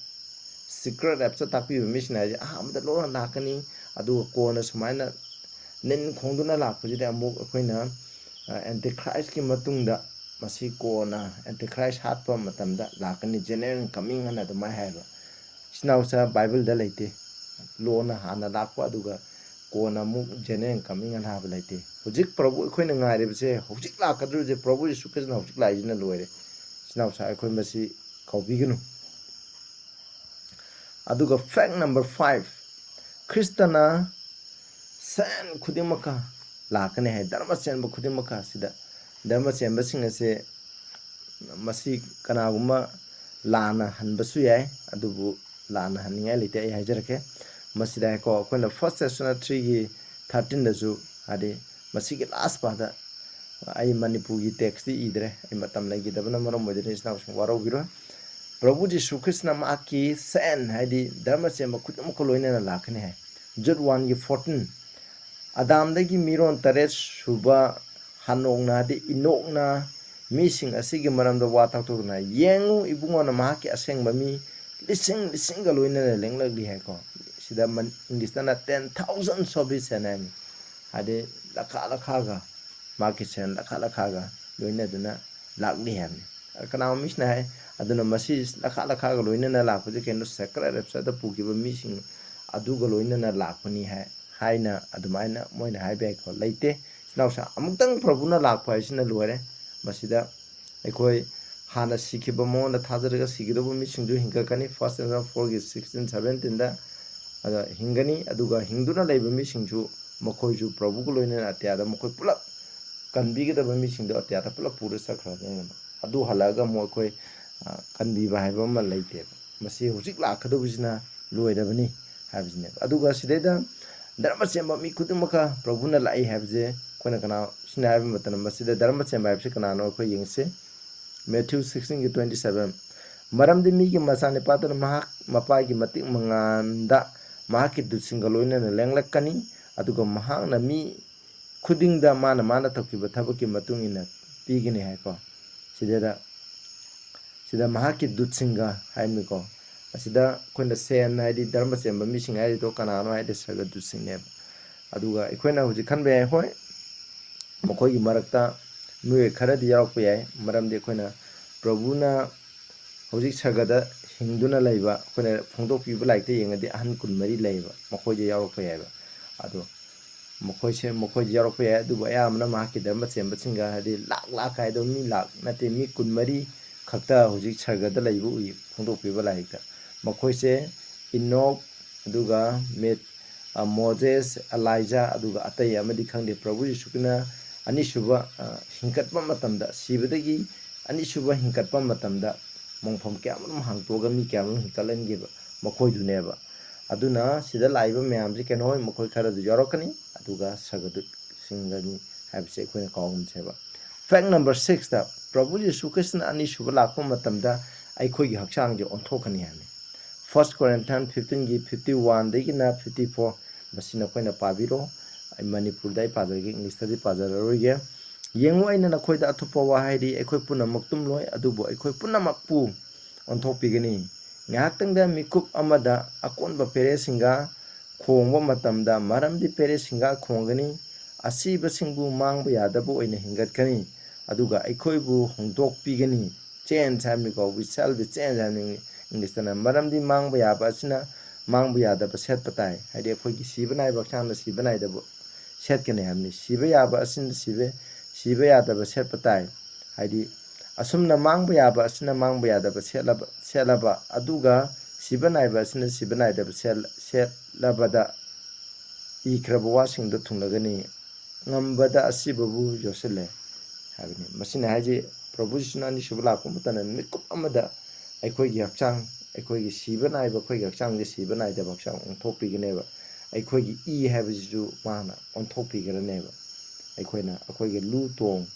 secret rapture ꯇꯥꯛꯄꯤꯕ ꯃꯤꯁꯤꯅ ꯍꯥꯏꯁꯦ, ꯑꯍꯥꯟꯕꯗ ꯂꯣꯟꯅ ꯂꯥꯛꯀꯅꯤ, ꯑꯗꯨꯒ ꯀꯣꯟꯅ ꯁꯨꯃꯥꯏꯅ ꯅꯤꯟ ꯈꯣꯡꯗꯨꯅ ꯂꯥꯛꯄꯁꯤꯗꯤ ꯑꯃꯨꯛ ꯑꯩꯈꯣꯏꯅ, ꯑ, Antichrist ꯀꯤ ꯃꯇꯨꯡꯗ, ꯃꯁꯤ ꯀꯣꯟꯅ Antichrist ꯍꯥꯠꯄ ꯃꯇꯝꯗ ꯂꯥꯛꯀꯅꯤ, general coming ꯑꯅ ꯑꯗꯨꯃꯥꯏꯅ ꯍꯥꯏꯕ꯫ ꯏꯆꯤꯟ ꯏꯅꯥꯎꯁꯥ, Bible ꯗ ꯂꯩꯇꯦ꯫ ꯂꯣꯟꯅ ꯍꯥꯟꯅ ꯂꯥꯛꯄ, ꯑꯗꯨꯒ ꯀꯣꯟꯅ ꯑꯃꯨꯛ general coming ꯑꯅ ꯍꯥꯏꯕ ꯂꯩꯇꯦ꯫ ꯍꯧꯖꯤꯛ ꯄ꯭ꯔꯚꯨ ꯑꯩꯈꯣꯏꯅ ꯉꯥꯏꯔꯤꯕꯁꯦ, ꯍꯧꯖꯤꯛ ꯂꯥꯛꯀꯗꯧꯔꯤꯕꯁꯦ, ꯄ꯭ꯔꯚꯨ ꯌꯤꯁꯨ ꯈ꯭ꯔꯤꯁꯇꯅ ꯍꯧꯖꯤꯛ ꯂꯥꯛꯏꯁꯤꯅ ꯂꯣꯏꯔꯦ꯫ ꯏꯆꯤꯟ ꯏꯅꯥꯎꯁꯥ, ꯑꯩꯈꯣꯏ ꯃꯁꯤ ꯀꯥꯎꯕꯤꯒꯅꯨ꯫ ꯑꯗꯨꯒ fact number five, ꯈ꯭ꯔꯤꯁꯇꯅ ꯁꯦꯟ ꯈꯨꯗꯤꯡꯃꯛꯀ ꯂꯥꯛꯀꯅꯤ ꯍꯥꯏ, ꯙꯔꯃ ꯆꯦꯟꯕ ꯈꯨꯗꯤꯡꯃꯛꯀ꯫ ꯁꯤꯗ ꯙꯔꯃ ꯆꯦꯟꯕꯁꯤꯡ ꯑꯁꯦ, ꯃꯁꯤ ꯀꯅꯥꯒꯨꯝꯕ ꯂꯥꯟꯅ ꯍꯟꯕꯁꯨ ꯌꯥꯏ, ꯑꯗꯨꯕꯨ ꯂꯥꯟꯅ ꯍꯟꯅꯤꯡꯉꯥꯏ ꯂꯩꯇꯦ꯫ ꯑꯩ ꯍꯥꯏꯖꯔꯛꯀꯦ꯫ ꯃꯁꯤꯗ ꯍꯥꯏꯀꯣ, ꯑꯩꯈꯣꯏꯅ First Thessalonians three ꯒꯤ thirteen ꯗꯁꯨ, ꯍꯥꯏꯗꯤ ꯃꯁꯤꯒꯤ last part ꯗ, ꯑꯩ ꯃꯅꯤꯄꯨꯔꯒꯤ text ꯇꯤ ꯏꯗ꯭ꯔꯦ, ꯑꯩ ꯃꯇꯝ ꯂꯩꯈꯤꯗꯕꯅ ꯃꯔꯝ ꯑꯣꯏꯗꯨꯅ ꯏꯆꯤꯟ ꯏꯅꯥꯎꯁꯤꯡ ꯋꯥꯔꯧꯕꯤꯔꯣꯏ꯫ ꯄ꯭ꯔꯚꯨ ꯖꯤꯁꯨ ꯈ꯭ꯔꯤꯁꯇꯅ ꯃꯍꯥꯛꯀꯤ ꯁꯦꯟ, ꯍꯥꯏꯗꯤ ꯙꯔꯃ ꯆꯦꯟꯕ ꯈꯨꯗꯤꯡꯃꯛꯀ ꯂꯣꯏꯅꯅ ꯂꯥꯛꯀꯅꯤ ꯍꯥꯏ꯫ Jude one ꯒꯤ fourteen, "ꯑꯗꯥꯝꯗꯒꯤ ꯃꯤꯔꯣꯟ ꯇꯔꯦꯠ ꯁꯨꯕ ꯍꯥꯅꯣꯛꯅ", ꯍꯥꯏꯗꯤ ꯏꯅꯣꯛꯅ, "ꯃꯤꯁꯤꯡ ꯑꯁꯤꯒꯤ ꯃꯔꯝꯗ ꯋꯥ ꯇꯥꯛꯊꯣꯛꯇꯨꯅ, 'ꯌꯦꯡꯉꯨ, ꯏꯕꯨꯡꯉꯣꯅ ꯃꯍꯥꯛꯀꯤ ꯑꯁꯦꯡꯕ ꯃꯤ ꯂꯤꯁꯤꯡ ꯂꯤꯁꯤꯡꯒ ꯂꯣꯏꯅꯅ ꯂꯦꯡꯂꯛꯂꯤ' ꯍꯥꯏꯀꯣ꯫ ꯁꯤꯗ ꯃꯟ-, English ꯇꯅ "ten thousands of his saints" ꯍꯥꯏꯅꯤ, ꯍꯥꯏꯗꯤ ꯂꯈꯥ ꯂꯈꯥꯒ, ꯃꯍꯥꯛꯀꯤ ꯁꯦꯟ ꯂꯈꯥ ꯂꯈꯥꯒ ꯂꯣꯏꯅꯗꯨꯅ ꯂꯥꯛꯂꯤ ꯍꯥꯏꯕꯅꯤ꯫ ꯀꯅꯥꯒꯨꯝꯕ ꯃꯤꯁꯤꯅ ꯍꯥꯏ, "ꯑꯗꯨꯅ ꯃꯁꯤ ꯂꯈꯥ ꯂꯈꯥꯒ ꯂꯣꯏꯅꯅ ꯂꯥꯛꯄꯁꯦ ꯀꯩꯅꯣ, secret rapture ꯗ ꯄꯨꯈꯤꯕ ꯃꯤꯁꯤꯡ ꯑꯗꯨꯒ ꯂꯣꯏꯅꯅ ꯂꯥꯛꯄꯅꯤ ꯍꯥꯏ ꯍꯥꯏꯅ ꯑꯗꯨꯃꯥꯏꯅ ꯃꯣꯏꯅ ꯍꯥꯏꯕ ꯌꯥꯏꯀꯣ꯫ ꯂꯩꯇꯦ꯫ ꯏꯆꯤꯟ ꯏꯅꯥꯎꯁꯦ ꯑꯃꯨꯛꯇꯪ ꯄ꯭ꯔꯚꯨꯅ ꯂꯥꯛꯄ ꯍꯥꯏꯁꯤꯅ ꯂꯣꯏꯔꯦ꯫ ꯃꯁꯤꯗ ꯑꯩꯈꯣꯏ ꯍꯥꯟꯅ ꯁꯤꯈꯤꯕ ꯃꯉꯣꯟꯗ ꯊꯥꯖꯔꯒ ꯁꯤꯒꯗꯧꯕ ꯃꯤꯁꯤꯡꯁꯨ ꯍꯤꯡꯒꯠꯀꯅꯤ꯫ First Corinthians four ꯒꯤ sixteen, seventeen ꯗ꯫ ꯑꯗ ꯍꯤꯡꯒꯅꯤ꯫ ꯑꯗꯨꯒ ꯍꯤꯡꯗꯨꯅ ꯂꯩꯕ ꯃꯤꯁꯤꯡꯁꯨ ꯃꯈꯣꯏꯁꯨ ꯄ꯭ꯔꯚꯨꯒ ꯂꯣꯏꯅꯅ ꯑꯇꯤꯌꯥꯗ ꯃꯈꯣꯏ ꯄꯨꯂꯞ ꯀꯟꯕꯤꯒꯗꯕ ꯃꯤꯁꯤꯡꯗꯣ ꯑꯇꯤꯌꯥꯗ ꯄꯨꯂꯞ ꯄꯨꯔ ꯆꯠꯈ꯭ꯔꯅꯤ꯫ ꯑꯗꯨ ꯍꯜꯂꯛꯑꯒ ꯑꯃꯨꯛ ꯑꯩꯈꯣꯏ, ꯑ, ꯀꯟꯕꯤꯕ ꯍꯥꯏꯕ ꯑꯃ ꯂꯩꯇꯦꯕ꯫ ꯃꯁꯤ ꯍꯧꯖꯤꯛ ꯂꯥꯛꯀꯗꯧꯕꯁꯤꯅ ꯂꯣꯏꯔꯕꯅꯤ ꯍꯥꯏꯕꯁꯤꯅꯦꯕ꯫ ꯑꯗꯨꯒ ꯁꯤꯗꯩꯗ ꯙꯔꯃ ꯆꯦꯟꯕ ꯃꯤ ꯈꯨꯗꯤꯡꯃꯛꯀ ꯄ꯭ꯔꯚꯨꯅ ꯂꯥꯛꯏ ꯍꯥꯏꯕꯁꯦ ꯑꯩꯈꯣꯏꯅ ꯀꯅꯥ, ꯁꯤꯅ ꯍꯥꯏꯕ ꯃꯇꯝꯗ ꯃꯁꯤꯗ ꯙꯔꯃ ꯆꯦꯟꯕ ꯍꯥꯏꯕꯁꯤ ꯀꯅꯥꯅꯣ ꯑꯩꯈꯣꯏ ꯌꯦꯡꯁꯤ꯫ Matthew sixteen ꯒꯤ twenty seven, "ꯃꯔꯝꯗꯤ ꯃꯤꯒꯤ ꯃꯆꯥꯅꯤꯄꯥꯗꯨꯅ ꯃꯍꯥꯛ ꯃꯄꯥꯒꯤ ꯃꯇꯤꯛ ꯃꯉꯥꯟꯗ ꯃꯍꯥꯛꯀꯤ ꯗꯨꯠꯁꯤꯡꯒ ꯂꯣꯏꯅꯅ ꯂꯦꯡꯂꯛꯀꯅꯤ, ꯑꯗꯨꯒ ꯃꯍꯥꯛꯅ ꯃꯤ ꯈꯨꯗꯤꯡꯗ ꯃꯥꯅ ꯃꯥꯅ ꯇꯧꯈꯤꯕ ꯊꯕꯛꯀꯤ ꯃꯇꯨꯡ ꯏꯟꯅ ꯄꯤꯒꯅꯤ" ꯍꯥꯏꯀꯣ꯫ ꯁꯤꯗꯩꯗ, ꯁꯤꯗ ꯃꯍꯥꯛꯀꯤ ꯗꯨꯠꯁꯤꯡꯒ ꯍꯥꯏꯕꯅꯤꯀꯣ꯫ ꯑꯁꯤꯗ ꯑꯩꯈꯣꯏꯅ ꯁꯦꯟ ꯍꯥꯏꯗꯤ ꯙꯔꯃ ꯆꯦꯟꯕ ꯃꯤꯁꯤꯡ ꯍꯥꯏꯔꯤꯗꯣ ꯀꯅꯥꯅꯣ ꯍꯥꯏꯗꯤ ꯁꯔꯒꯗꯨꯠꯁꯤꯡꯅꯦꯕ꯫ ꯑꯗꯨꯒ ꯑꯩꯈꯣꯏꯅ ꯍꯧꯖꯤꯛ ꯈꯟꯕ ꯌꯥꯏ, ꯍꯣꯏ, ꯃꯈꯣꯏꯒꯤ ꯃꯔꯛꯇ ꯃꯤꯑꯣꯏ ꯈꯔꯗꯤ ꯌꯥꯎꯔꯛꯄ ꯌꯥꯏ, ꯃꯔꯝꯗꯤ ꯑꯩꯈꯣꯏꯅ ꯄ꯭ꯔꯚꯨꯅ ꯍꯧꯖꯤꯛ ꯁꯔꯒꯗ ꯍꯤꯡꯗꯨꯅ ꯂꯩꯕ ꯑꯩꯈꯣꯏꯅ ꯐꯣꯡꯗꯣꯛꯄꯤꯕ ꯂꯥꯏꯔꯤꯛꯇ ꯌꯦꯡꯉꯗꯤ ꯑꯍꯟ ꯀꯨꯟꯃꯔꯤ ꯂꯩꯌꯦꯕ, ꯃꯈꯣꯏꯗ ꯌꯥꯎꯔꯛꯄ ꯌꯥꯏꯕ꯫ ꯑꯗꯣ ꯃꯈꯣꯏꯁꯦ, ꯃꯈꯣꯏꯗ ꯌꯥꯎꯔꯛꯄ ꯌꯥꯏ, ꯑꯗꯨꯕꯨ ꯑꯌꯥꯝꯕꯅ ꯃꯍꯥꯛꯀꯤ ꯙꯔꯃ ꯆꯦꯟꯕꯁꯤꯡꯒ, ꯍꯥꯏꯗꯤ ꯂꯥꯛ ꯂꯥꯛ ꯍꯥꯏꯗꯣ ꯃꯤ ꯂꯥꯛ ꯅꯠꯇꯦ, ꯃꯤ ꯀꯨꯟꯃꯔꯤ ꯈꯛꯇ ꯍꯧꯖꯤꯛ ꯁꯔꯒꯗ ꯂꯩꯕ ꯎꯏ ꯐꯣꯡꯗꯣꯛꯄꯤꯕ ꯂꯥꯏꯔꯤꯛꯇ꯫ ꯃꯈꯣꯏꯁꯦ ꯏꯅꯣꯛ, ꯑꯗꯨꯒ ꯃꯦꯠ-, ꯑ, ꯃꯣꯖꯦꯁ, ꯑꯂꯥꯏꯖꯥ, ꯑꯗꯨꯒ ꯑꯇꯩ ꯑꯃꯗꯤ ꯈꯪꯗꯦ꯫ ꯄ꯭ꯔꯚꯨ ꯌꯤꯁꯨ ꯈ꯭ꯔꯤꯁꯇꯅ ꯑꯅꯤꯁꯨꯕ, ꯑ, ꯍꯤꯡꯒꯠꯄ ꯃꯇꯝꯗ, ꯁꯤꯕꯗꯒꯤ ꯑꯅꯤꯁꯨꯕ ꯍꯤꯡꯒꯠꯄ ꯃꯇꯝꯗ ꯃꯣꯡꯐꯝ ꯀꯌꯥꯃꯔꯨꯝ ꯍꯥꯡꯇꯣꯛꯑꯒ ꯃꯤ ꯀꯌꯥꯃꯔꯨꯝ ꯍꯤꯡꯀꯠꯍꯟꯈꯤꯕ ꯃꯈꯣꯏꯗꯨꯅꯦꯕ꯫ ꯑꯗꯨꯅ ꯁꯤꯗ ꯂꯥꯛꯏꯕ ꯃꯌꯥꯝꯁꯤ ꯀꯩꯅꯣ ꯍꯣꯏ, ꯃꯈꯣꯏ ꯈꯔꯗꯨ ꯌꯥꯎꯔꯛꯀꯅꯤ, ꯑꯗꯨꯒ ꯁꯔꯒꯗꯨꯠꯁꯤꯡꯒꯅꯤ ꯍꯥꯏꯕꯁꯦ ꯑꯩꯈꯣꯏꯅ ꯀꯥꯎꯒꯨꯝꯁꯦꯕ꯫ Fact number six ꯇ, ꯄ꯭ꯔꯚꯨ ꯌꯤꯁꯨ ꯈ꯭ꯔꯤꯁꯇꯅ ꯑꯅꯤꯁꯨꯕ ꯂꯥꯛꯄ ꯃꯇꯝꯗ ꯑꯩꯈꯣꯏꯒꯤ ꯍꯛꯆꯥꯡꯁꯦ ꯑꯣꯟꯊꯣꯛꯀꯅꯤ ꯍꯥꯏꯕꯅꯤ꯫ First Corinthians fifteen ꯒꯤ fifty one ꯗꯒꯤꯅ fifty four, ꯃꯁꯤ ꯅꯈꯣꯏꯅ ꯄꯥꯕꯤꯔꯣ꯫ ꯑꯩ ꯃꯅꯤꯄꯨꯔꯗ ꯑꯩ ꯄꯥꯖꯔꯒꯦ, ꯏꯪꯂꯤꯁꯇꯗꯤ ꯄꯥꯖꯔꯔꯣꯏꯒꯦ꯫ "ꯌꯦꯡꯉꯨ, ꯑꯩꯅ ꯅꯈꯣꯏꯗ ꯑꯊꯨꯞꯄ ꯋꯥ ꯍꯥꯏꯔꯤ, ꯑꯩꯈꯣꯏ ꯄꯨꯝꯅꯃꯛ ꯇꯨꯝꯂꯣꯏ, ꯑꯗꯨꯕꯨ ꯑꯩꯈꯣꯏ ꯄꯨꯝꯅꯃꯛꯄꯨ ꯑꯣꯟꯊꯣꯛꯄꯤꯒꯅꯤ꯫ ꯉꯥꯏꯍꯥꯛꯇꯪꯗ ꯃꯤꯀꯨꯞ ꯑꯃꯗ ꯑꯀꯣꯟꯕ ꯄꯦꯔꯦꯁꯤꯡꯒ ꯈꯣꯡꯕ ꯃꯇꯝꯗ, ꯃꯔꯝꯗꯤ ꯄꯦꯔꯦꯁꯤꯡꯒ ꯈꯣꯡꯒꯅꯤ, ꯑꯁꯤꯕꯁꯤꯡꯕꯨ ꯃꯥꯡꯕ ꯌꯥꯗꯕ ꯑꯣꯏꯅ ꯍꯤꯡꯒꯠꯀꯅꯤ, ꯑꯗꯨꯒ ꯑꯩꯈꯣꯏꯕꯨ ꯍꯣꯡꯗꯣꯛꯄꯤꯒꯅꯤ"꯫ Change ꯍꯥꯏꯕꯅꯤꯀꯣ, "We shall be changed" ꯍꯥꯏꯕꯅꯤ ꯏꯪꯂꯤꯁꯇꯅ꯫ ꯃꯔꯝꯗꯤ ꯃꯥꯡꯕ ꯌꯥꯕ ꯑꯁꯤꯅ ꯃꯥꯡꯕ ꯌꯥꯗꯕ ꯁꯦꯠꯄ ꯇꯥꯏ꯫ ꯍꯥꯏꯗꯤ ꯑꯩꯈꯣꯏꯒꯤ ꯁꯤꯕ ꯅꯥꯏꯕ ꯍꯛꯆꯥꯡꯅ ꯁꯤꯕ ꯅꯥꯏꯗꯕ ꯁꯦꯠꯀꯅꯤ ꯍꯥꯏꯕꯅꯤ꯫ ꯁꯤꯕ ꯌꯥꯕ ꯑꯁꯤꯅ ꯁꯤꯕ, ꯁꯤꯕ ꯌꯥꯗꯕ ꯁꯦꯠꯄ ꯇꯥꯏ꯫ ꯍꯥꯏꯗꯤ ꯑꯁꯨꯝꯅ ꯃꯥꯡꯕ ꯌꯥꯕ ꯑꯁꯤꯅ ꯃꯥꯡꯕ ꯌꯥꯗꯕ ꯁꯦꯠꯂꯕ, ꯁꯦꯠꯂꯕ, ꯑꯗꯨꯒ ꯁꯤꯕ ꯅꯥꯏꯕ ꯑꯁꯤꯅ ꯁꯤꯕ ꯅꯥꯏꯗꯕ ꯁꯦꯠ-, ꯁꯦꯠꯂꯕꯗ ꯏꯈ꯭ꯔꯕ ꯋꯥꯁꯤꯡꯗꯣ ꯊꯨꯡꯂꯒꯅꯤ꯫ ꯉꯝꯕꯗ ꯑꯁꯤꯕꯕꯨ ꯌꯣꯠꯁꯤꯜꯂꯦ ꯍꯥꯏꯕꯅꯤ꯫ ꯃꯁꯤꯅ ꯍꯥꯏꯁꯤ, ꯄ꯭ꯔꯚꯨ ꯖꯤꯁꯨꯅ ꯑꯅꯤꯁꯨꯕ ꯂꯥꯛꯄ ꯃꯇꯝꯗ ꯃꯤꯀꯨꯞ ꯑꯃꯗ ꯑꯩꯈꯣꯏꯒꯤ ꯍꯛꯆꯥꯡ, ꯑꯩꯈꯣꯏꯒꯤ ꯁꯤꯕ ꯅꯥꯏꯕ, ꯑꯩꯈꯣꯏꯒꯤ ꯍꯛꯆꯥꯡꯁꯦ ꯁꯤꯕ ꯅꯥꯏꯗꯕ ꯍꯛꯆꯥꯡ ꯑꯣꯟꯊꯣꯛꯄꯤꯒꯅꯦꯕ꯫ ꯑꯩꯈꯣꯏꯒꯤ ꯏ ꯍꯥꯏꯕꯁꯤꯁꯨ ꯃꯥꯅ ꯑꯣꯟꯊꯣꯛꯄꯤꯒꯅꯦꯕ꯫ ꯑꯩꯈꯣꯏꯅ, ꯑꯩꯈꯣꯏꯒꯤ ꯂꯨ ꯇꯣꯡ,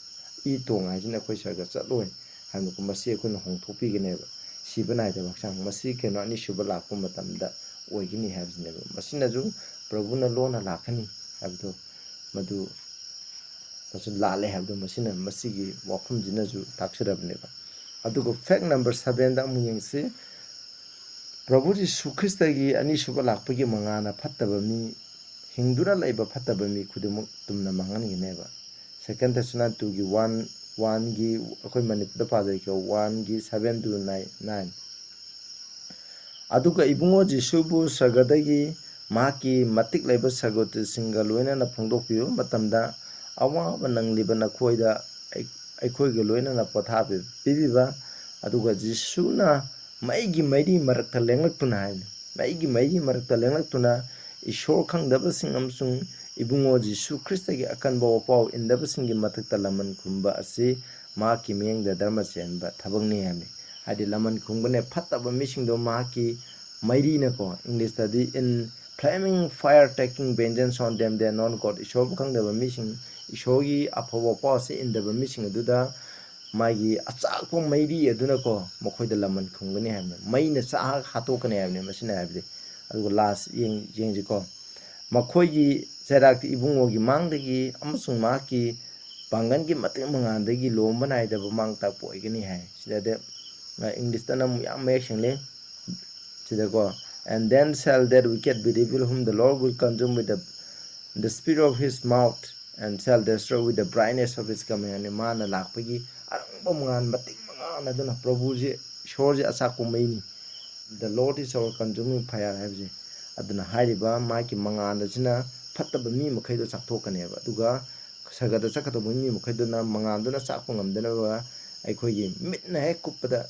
ꯏ ꯇꯣꯡ ꯍꯥꯏꯁꯤꯅ ꯑꯩꯈꯣꯏ ꯁꯔꯒ ꯆꯠꯂꯣꯏ ꯍꯥꯏꯕꯗꯣ, ꯃꯁꯤ ꯑꯩꯈꯣꯏꯅ ꯍꯣꯡꯊꯣꯛꯄꯤꯒꯅꯦꯕ꯫ ꯁꯤꯕ ꯅꯥꯏꯗꯕ ꯍꯛꯆꯥꯡ, ꯃꯁꯤ ꯀꯩꯅꯣ, ꯑꯅꯤꯁꯨꯕ ꯂꯥꯛꯄ ꯃꯇꯝꯗ ꯑꯣꯏꯒꯅꯤ ꯍꯥꯏꯕꯁꯤꯅꯦꯕ꯫ ꯃꯁꯤꯅꯁꯨ ꯄ꯭ꯔꯚꯨꯅ ꯂꯣꯟꯅ ꯂꯥꯛꯀꯅꯤ ꯍꯥꯏꯕꯗꯣ, ꯃꯗꯨ ꯃꯁꯤ ꯂꯥꯜꯂꯦ ꯍꯥꯏꯕꯗꯣ, ꯃꯁꯤꯅ, ꯃꯁꯤꯒꯤ ꯋꯥꯐꯝꯁꯤꯅꯁꯨ ꯇꯥꯛꯆꯔꯕꯅꯦꯕ꯫ ꯑꯗꯨꯒ fact number sevenꯗ ꯑꯃꯨꯛ ꯌꯦꯡꯁꯤ꯫ ꯄ꯭ꯔꯚꯨ ꯖꯤꯁꯨ ꯈ꯭ꯔꯤꯁꯇꯒꯤ ꯑꯅꯤꯁꯨꯕ ꯂꯥꯛꯄꯒꯤ ꯃꯉꯥꯜꯅ ꯐꯠꯇꯕ ꯃꯤ, ꯍꯤꯡꯗꯨꯅ ꯂꯩꯕ ꯐꯠꯇꯕ ꯃꯤ ꯈꯨꯗꯤꯡꯃꯛ ꯇꯨꯝꯅ ꯃꯥꯡꯍꯟꯒꯅꯦꯕ꯫ Second Thessalonians twoꯒꯤ one, oneꯒꯤ, ꯑꯩꯈꯣꯏ ꯃꯅꯤꯄꯨꯔꯗ ꯄꯥꯖꯔꯤꯕ oneꯒꯤ seven to nine, nine꯫ ꯑꯗꯨꯒ ꯏꯕꯨꯡꯉꯣ ꯖꯤꯁꯨꯕꯨ ꯁꯔꯒꯗꯒꯤ ꯃꯍꯥꯛꯀꯤ ꯃꯇꯤꯛ ꯂꯩꯕ ꯁꯔꯒꯗꯨꯇꯁꯤꯡꯒ ꯂꯣꯏꯅꯅ ꯐꯣꯡꯗꯣꯛꯄꯤꯕ ꯃꯇꯝꯗ, ꯑꯋꯥꯕ ꯅꯪꯂꯤꯕ ꯅꯈꯣꯏꯗ ꯑꯩ-, ꯑꯩꯈꯣꯏꯒ ꯂꯣꯏꯅꯅ ꯄꯣꯊꯥꯕꯤ-, ꯄꯤꯕꯤꯕ, ꯑꯗꯨꯒ ꯖꯤꯁꯨꯅ ꯃꯩꯒꯤ ꯃꯩꯔꯤ ꯃꯔꯛꯇ ꯂꯦꯡꯂꯛꯇꯨꯅ ꯍꯥꯏꯅꯤ, ꯃꯩꯒꯤ ꯃꯩꯔꯤ ꯃꯔꯛꯇ ꯂꯦꯡꯂꯛꯇꯨꯅ ꯏꯁꯣꯔ ꯈꯪꯗꯕꯁꯤꯡ ꯑꯃꯁꯨꯡ ꯏꯕꯨꯡꯉꯣ ꯖꯤꯁꯨ ꯈ꯭ꯔꯤꯁꯇꯒꯤ ꯑꯀꯟꯕ ꯋꯥꯄꯥꯎ ꯏꯟꯗꯕꯁꯤꯡꯒꯤ ꯃꯊꯛꯇ ꯂꯃꯟ ꯈꯨꯝꯕ ꯑꯁꯤ ꯃꯍꯥꯛꯀꯤ ꯃꯤꯠꯌꯦꯡꯗ ꯙꯔꯃ ꯆꯦꯟꯕ ꯊꯕꯛꯅꯤ ꯍꯥꯏꯕꯅꯤ꯫ ꯍꯥꯏꯗꯤ ꯂꯃꯟ ꯈꯨꯝꯒꯅꯦ, ꯐꯠꯇꯕ ꯃꯤꯁꯤꯡꯗꯣ ꯃꯍꯥꯛꯀꯤ ꯃꯩꯔꯤꯅꯀꯣ, ꯏꯪꯂꯤꯁꯇꯗꯤ "in flaming fire taking vengeance on them that know not God", ꯏꯁꯣꯔꯕꯨ ꯈꯪꯗꯕ ꯃꯤꯁꯤꯡ, ꯏꯁꯣꯔꯒꯤ ꯑꯐꯕ ꯄꯥꯎ ꯑꯁꯤ ꯏꯟꯗꯕ ꯃꯤꯁꯤꯡ ꯑꯗꯨꯗ ꯃꯥꯒꯤ ꯑꯆꯥꯛꯄ ꯃꯩꯔꯤ ꯑꯗꯨꯅꯀꯣ, ꯃꯈꯣꯏꯗ ꯂꯃꯟ ꯈꯨꯝꯒꯅꯤ ꯍꯥꯏꯕꯅꯤ, ꯃꯩꯅ ꯆꯥꯛꯑꯒ ꯍꯥꯠꯇꯣꯛꯀꯅꯤ ꯍꯥꯏꯕꯅꯤ꯫ ꯃꯁꯤꯅ ꯍꯥꯏꯕꯗꯤ, ꯑꯗꯨꯒ ꯂꯥꯁ ꯌꯦꯡ-, ꯌꯦꯡꯁꯤꯀꯣ, ꯃꯈꯣꯏꯒꯤ ꯆꯩꯔꯥꯛꯇꯤ ꯏꯕꯨꯡꯉꯣꯒꯤ ꯃꯥꯡꯗꯒꯤ ꯑꯃꯁꯨꯡ ꯃꯍꯥꯛꯀꯤ ꯄꯥꯡꯒꯜꯒꯤ ꯃꯇꯤꯛ ꯃꯉꯥꯜꯗꯒꯤ ꯂꯣꯝꯕ ꯅꯥꯏꯗꯕ ꯃꯥꯡ ꯇꯥꯛꯄ ꯑꯣꯏꯒꯅꯤ ꯍꯥꯏ꯫ ꯁꯤꯗꯗꯤ, ꯑ, ꯏꯪꯂꯤꯁꯇꯅ ꯑꯃꯨꯛ ꯌꯥꯝ ꯃꯌꯦꯛ ꯁꯦꯡꯂꯦ ꯁꯤꯗꯀꯣ, "And then shall that wicked be revealed, whom the Lord will consume with the, the spirit of his mouth, and shall destroy with the brightness of his coming", ꯍꯥꯏꯅ ꯃꯥꯅ ꯂꯥꯛꯄꯒꯤ ꯑꯔꯪꯕ ꯃꯉꯥꯜ, ꯃꯇꯤꯛ ꯃꯉꯥꯜ ꯑꯗꯨꯅ, ꯄ꯭ꯔꯚꯨꯁꯦ, ꯏꯁꯣꯔꯁꯦ ꯑꯆꯥꯛꯄ ꯃꯩꯅꯤ꯫ "The Lord is our consuming fire" ꯍꯥꯏꯕꯁꯦ꯫ ꯑꯗꯨꯅ ꯍꯥꯏꯔꯤꯕ ꯃꯥꯒꯤ ꯃꯉꯥꯜ ꯑꯁꯤꯅ ꯐꯠꯇꯕ ꯃꯤ ꯃꯈꯩꯗꯣ ꯆꯥꯛꯊꯣꯛꯀꯅꯦꯕ꯫ ꯑꯗꯨꯒ ꯁꯔꯒꯗ ꯆꯠꯀꯗꯧꯕ ꯃꯤ ꯃꯈꯩꯗꯨꯅ ꯃꯉꯥꯜꯗꯨꯅ ꯆꯥꯛꯄ ꯉꯝꯗꯅꯕ ꯑꯩꯈꯣꯏꯒꯤ ꯃꯤꯠꯅ ꯍꯦꯛ ꯀꯨꯞꯄꯗ,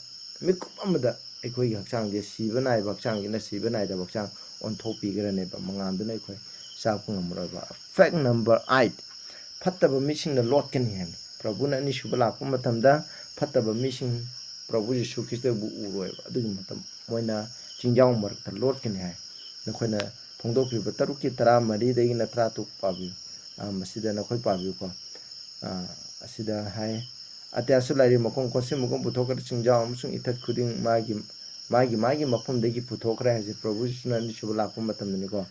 ꯃꯤꯠꯀꯨꯞ ꯑꯃꯗ ꯑꯩꯈꯣꯏꯒꯤ ꯍꯛꯆꯥꯡꯁꯦ ꯁꯤꯕ ꯅꯥꯏꯕ ꯍꯛꯆꯥꯡꯁꯤꯅ ꯁꯤꯕ ꯅꯥꯏꯗꯕ ꯍꯛꯆꯥꯡ ꯑꯣꯟꯊꯣꯛꯄꯤꯈ꯭ꯔꯅꯦꯕ꯫ ꯃꯉꯥꯜꯗꯨꯅ ꯑꯩꯈꯣꯏ ꯆꯥꯛꯄ ꯉꯝꯃꯔꯣꯏꯕ꯫ Fact number eight, ꯐꯠꯇꯕ ꯃꯤꯁꯤꯡꯅ ꯂꯣꯠꯀꯅꯤ ꯍꯥꯏꯕꯅꯤ꯫ ꯄ꯭ꯔꯚꯨꯅ ꯑꯅꯤꯁꯨꯕ ꯂꯥꯛꯄ ꯃꯇꯝꯗ ꯐꯠꯇꯕ ꯃꯤꯁꯤꯡ ꯄ꯭ꯔꯚꯨ ꯌꯤꯁꯨ ꯈ꯭ꯔꯤꯁꯇꯕꯨ ꯎꯔꯣꯏꯕ꯫ ꯑꯗꯨꯒꯤ ꯃꯇꯝ ꯃꯣꯏꯅ ꯆꯤꯡꯖꯥꯎ ꯃꯔꯛꯇ ꯂꯣꯠꯀꯅꯤ ꯍꯥꯏ꯫ ꯅꯈꯣꯏꯅ ꯐꯣꯡꯗꯣꯛꯄꯤꯕ ꯇꯔꯨꯛꯀꯤ ꯇꯔꯥꯃꯔꯤꯗꯒꯤꯅ ꯇꯔꯥꯇꯔꯨꯛ ꯄꯥꯕꯤꯌꯨ꯫ ꯑ, ꯃꯁꯤꯗ ꯅꯈꯣꯏ ꯄꯥꯕꯤꯌꯨꯀꯣ꯫ ꯑ, ꯑꯁꯤꯗ ꯍꯥꯏ, "ꯑꯇꯤꯌꯥꯁꯨ ꯂꯥꯏꯔꯤ ꯃꯈꯣꯡ ꯀꯣꯟꯁꯤꯟ ꯃꯈꯣꯡ ꯄꯨꯊꯣꯛꯈ꯭ꯔꯦ, ꯆꯤꯡꯖꯥꯎ ꯑꯃꯁꯨꯡ ꯏꯊꯠ ꯈꯨꯗꯤꯡ ꯃꯥꯒꯤ, ꯃꯥꯒꯤ, ꯃꯥꯒꯤ ꯃꯐꯝꯗꯒꯤ ꯄꯨꯊꯣꯛꯈ꯭ꯔꯦ" ꯍꯥꯏꯁꯦ ꯄ꯭ꯔꯚꯨ ꯌꯤꯁꯨꯅ ꯑꯅꯤꯁꯨꯕ ꯂꯥꯛꯄ ꯃꯇꯝꯗꯅꯤꯀꯣ꯫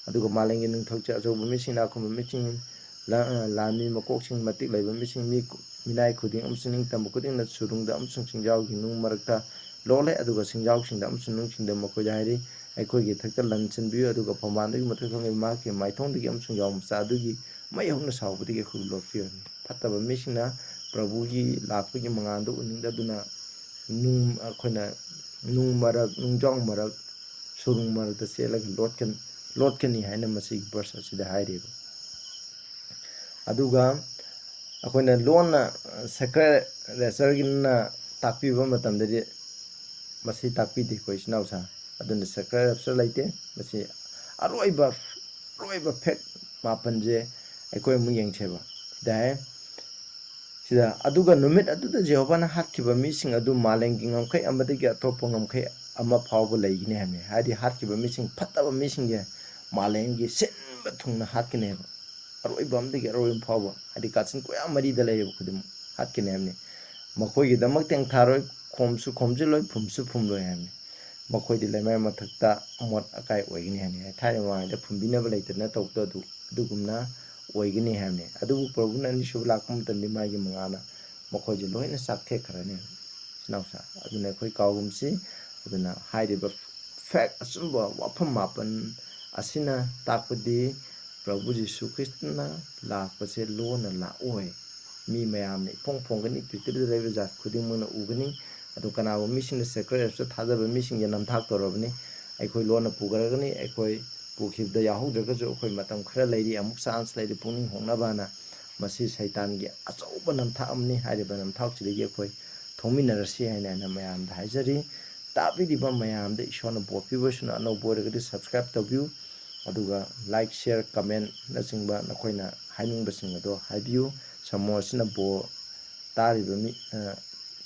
ꯑꯗꯨꯒ ꯃꯥꯂꯦꯝꯒꯤ ꯅꯤꯡꯊꯧꯁꯦ ꯑꯆꯧꯕ ꯃꯤꯁꯤꯡ, ꯏꯅꯥꯛ ꯈꯨꯟꯕ ꯃꯤꯁꯤꯡ, ꯂꯥ-, ꯑ, ꯂꯥꯟꯃꯤ ꯃꯀꯣꯛꯁꯤꯡ, ꯃꯇꯤꯛ ꯂꯩꯕ ꯃꯤꯁꯤꯡ, ꯃꯤ ꯀꯨ-, ꯃꯤꯅꯥꯏ ꯈꯨꯗꯤꯡ ꯑꯃꯁꯨꯡ ꯅꯤꯡꯇꯝꯕ ꯈꯨꯗꯤꯡꯅ ꯁꯨꯔꯨꯡꯗ ꯑꯃꯁꯨꯡ ꯆꯤꯡꯖꯥꯎꯒꯤ ꯅꯨꯡ ꯃꯔꯛꯇ ꯂꯣꯠꯂꯦ, ꯑꯗꯨꯒ ꯆꯤꯡꯖꯥꯎꯁꯤꯡꯗ ꯑꯃꯁꯨꯡ ꯅꯨꯡꯁꯤꯡꯗ ꯃꯈꯣꯏꯗ ꯍꯥꯏꯔꯤ, "ꯑꯩꯈꯣꯏꯒꯤ ꯏꯊꯛꯇ ꯂꯟꯁꯤꯟꯕꯤꯌꯨ, ꯑꯗꯨꯒ ꯐꯝꯕꯥꯜꯗꯒꯤ ꯃꯊꯛ ꯊꯣꯛꯂꯤꯕ ꯃꯍꯥꯛꯀꯤ ꯃꯥꯏꯊꯣꯡꯗꯒꯤ ꯑꯃꯁꯨꯡ ꯌꯥꯎ ꯃꯆꯥ ꯑꯗꯨꯒꯤ ꯃꯩ ꯍꯧꯅ ꯁꯥꯎꯕꯗꯒꯤ ꯑꯩꯈꯣꯏꯕꯨ ꯂꯣꯠꯄꯤꯌꯨ" ꯍꯥꯏꯕꯅꯤ꯫ ꯐꯠꯇꯕ ꯃꯤꯁꯤꯡꯅ ꯄ꯭ꯔꯚꯨꯒꯤ ꯂꯥꯛꯄꯒꯤ ꯃꯉꯥꯜꯗꯨ ꯎꯅꯤꯡꯗꯗꯨꯅ ꯅꯨꯡ, ꯑꯩꯈꯣꯏꯅ ꯅꯨꯡ ꯃꯔꯛ, ꯅꯨꯡꯖꯥꯎ ꯃꯔꯛ, ꯁꯨꯔꯨꯡ ꯃꯔꯛꯇ ꯆꯦꯜꯂꯒ ꯂꯣꯠꯀꯅꯤ, ꯂꯣꯠꯀꯅꯤ ꯍꯥꯏꯅ ꯃꯁꯤꯒꯤ verse ꯑꯁꯤꯗ ꯍꯥꯏꯔꯤꯕ꯫ ꯑꯗꯨꯒ ꯑꯩꯈꯣꯏꯅ ꯂꯣꯟꯅ, ꯑ, ꯁꯦꯀ꯭ꯔꯦ ꯔꯦꯆꯔꯒꯤꯅ ꯇꯥꯛꯄꯤꯕ ꯃꯇꯝꯗꯗꯤ ꯃꯁꯤ ꯇꯥꯛꯄꯤꯗꯦ ꯑꯩꯈꯣꯏ ꯏꯆꯤꯟ ꯏꯅꯥꯎꯁꯥ꯫ ꯑꯗꯨꯅ ꯁꯦꯀ꯭ꯔꯦ ꯔꯦꯆꯔ ꯂꯩꯇꯦ꯫ ꯃꯁꯤ ꯑꯔꯣꯏꯕ, ꯑꯔꯣꯏꯕ fact ꯃꯥꯄꯟꯁꯦ ꯑꯩꯈꯣꯏ ꯑꯃꯨꯛ ꯌꯦꯡꯁꯦꯕ꯫ ꯁꯤꯗ ꯍꯥꯏ, ꯁꯤꯗ, "ꯑꯗꯨꯒ ꯅꯨꯃꯤꯠ ꯑꯗꯨꯗ ꯖꯦꯍꯣꯚꯥꯅ ꯍꯥꯠꯈꯤꯕ ꯃꯤꯁꯤꯡ ꯑꯗꯨ ꯃꯥꯂꯦꯝꯒꯤ ꯉꯝꯈꯩ ꯑꯃꯗꯒꯤ ꯑꯇꯣꯞꯄ ꯉꯝꯈꯩ ꯑꯃ ꯐꯥꯎꯕ ꯂꯩꯒꯅꯤ" ꯍꯥꯏꯕꯅꯤ꯫ ꯍꯥꯏꯗꯤ ꯍꯥꯠꯈꯤꯕ ꯃꯤꯁꯤꯡ, ꯐꯠꯇꯕ ꯃꯤꯁꯤꯡꯁꯦ ꯃꯥꯂꯦꯝꯒꯤ ꯁꯤꯟꯕ ꯊꯨꯡꯅ ꯍꯥꯠꯀꯅꯤ ꯍꯥꯏꯕ꯫ ꯑꯔꯣꯏꯕ ꯑꯃꯗꯒꯤ ꯑꯔꯣꯏꯕ ꯐꯥꯎꯕ, ꯍꯥꯏꯗꯤ ꯀꯥꯆꯤꯟ ꯀꯣꯌꯥ ꯃꯔꯤꯗ ꯂꯩꯔꯤꯕ ꯈꯨꯗꯤꯡꯃꯛ ꯍꯥꯠꯀꯅꯤ ꯍꯥꯏꯕꯅꯤ꯫ ꯃꯈꯣꯏꯒꯤꯗꯃꯛ ꯇꯦꯡꯊꯥꯔꯣꯏ, ꯈꯣꯝꯁꯨ ꯈꯣꯝꯖꯤꯜꯂꯣꯏ, ꯐꯨꯝꯁꯨ ꯐꯨꯝꯂꯣꯏ ꯍꯥꯏꯕꯅꯤ꯫ ꯃꯈꯣꯏꯗꯤ ꯂꯩꯃꯥꯏ ꯃꯊꯛꯇ ꯑꯃꯣꯠ ꯑꯀꯥꯏ ꯑꯣꯏꯒꯅꯤ ꯍꯥꯏꯕꯅꯤ꯫ ꯊꯥꯏꯅ ꯃꯃꯥꯡꯉꯩꯗ ꯐꯨꯝꯕꯤꯅꯕ ꯂꯩꯇꯅ ꯇꯧꯕꯗꯣ ꯑꯗꯨ, ꯑꯗꯨꯒꯨꯝꯅ ꯑꯣꯏꯒꯅꯤ ꯍꯥꯏꯕꯅꯤ꯫ ꯑꯗꯨꯕꯨ ꯄ꯭ꯔꯚꯨꯅ ꯑꯅꯤꯁꯨꯕ ꯂꯥꯛꯄ ꯃꯇꯝꯗꯤ ꯃꯥꯒꯤ ꯃꯉꯥꯜꯅ ꯃꯈꯣꯏꯁꯦ ꯂꯣꯏꯅ ꯆꯥꯛꯊꯦꯛꯈ꯭ꯔꯅꯤ꯫ ꯏꯆꯤꯟ ꯏꯅꯥꯎꯁꯥ, ꯑꯗꯨꯅ ꯑꯩꯈꯣꯏ ꯀꯥꯎꯒꯨꯝꯁꯤ꯫ ꯑꯗꯨꯅ ꯍꯥꯏꯔꯤꯕ fact, ꯑꯆꯨꯝꯕ ꯋꯥꯐꯝ ꯃꯥꯄꯟ ꯑꯁꯤꯅ ꯇꯥꯛꯄꯗꯤ ꯄ꯭ꯔꯚꯨ ꯖꯤꯁꯨ ꯈ꯭ꯔꯤꯁꯇꯅ ꯂꯥꯛꯄꯁꯦ ꯂꯣꯟꯅ ꯂꯥꯛꯑꯣꯏ꯫ ꯃꯤ ꯃꯌꯥꯝꯅ ꯏꯐꯣꯡ ꯐꯣꯡꯒꯅꯤ, ꯄ꯭ꯔꯤꯊꯤꯕꯤꯗ ꯂꯩꯕ ꯖꯥꯠ ꯈꯨꯗꯤꯡꯃꯛꯅ ꯎꯒꯅꯤ꯫ ꯑꯗꯨ ꯀꯅꯥꯒꯨꯝꯕ ꯃꯤꯁꯤꯡꯅ Sacred Hearts ꯊꯥꯖꯕ ꯃꯤꯁꯤꯡꯁꯦ ꯅꯝꯊꯥꯛ ꯇꯧꯔꯕꯅꯤ꯫ ꯑꯩꯈꯣꯏ ꯂꯣꯟꯅ ꯄꯨꯈ꯭ꯔꯒꯅꯤ, ꯑꯩꯈꯣꯏ ꯄꯨꯈꯤꯕꯗ ꯌꯥꯎꯍꯧꯗ꯭ꯔꯒꯁꯨ ꯑꯩꯈꯣꯏ ꯃꯇꯝ ꯈꯔ ꯂꯩꯔꯤ, ꯑꯃꯨꯛ chance ꯂꯩꯔꯤ ꯄꯨꯛꯅꯤꯡ ꯍꯣꯡꯅꯕꯅ꯫ ꯃꯁꯤ ꯁꯩꯇꯥꯟꯒꯤ ꯑꯆꯧꯕ ꯅꯝꯊꯥꯛ ꯑꯃꯅꯤ꯫ ꯍꯥꯏꯔꯤꯕ ꯅꯝꯊꯥꯛꯁꯤꯗꯒꯤ ꯑꯩꯈꯣꯏ ꯊꯣꯡꯃꯤꯟꯅꯔꯁꯤ ꯍꯥꯏꯅ ꯑꯩꯅ ꯃꯌꯥꯝꯗ ꯍꯥꯏꯖꯔꯤ꯫ ꯇꯥꯕꯤꯔꯤꯕ ꯃꯌꯥꯝꯗ ꯏꯁꯣꯔꯅ ꯕꯣꯔ ꯄꯤꯕꯁꯤꯅ, ꯑꯅꯧꯕ ꯑꯣꯏꯔꯒꯗꯤ subscribe ꯇꯧꯕꯤꯌꯨ, ꯑꯗꯨꯒ like, share, commentꯅꯆꯤꯡꯕ ꯅꯈꯣꯏꯅ ꯍꯥꯏꯅꯤꯡꯕꯁꯤꯡ ꯑꯗꯣ ꯍꯥꯏꯕꯤꯌꯨ꯫ ꯁꯃꯣ ꯑꯁꯤꯅ ꯕꯣꯔ ꯇꯥꯔꯤꯕ ꯃꯤ, ꯑ,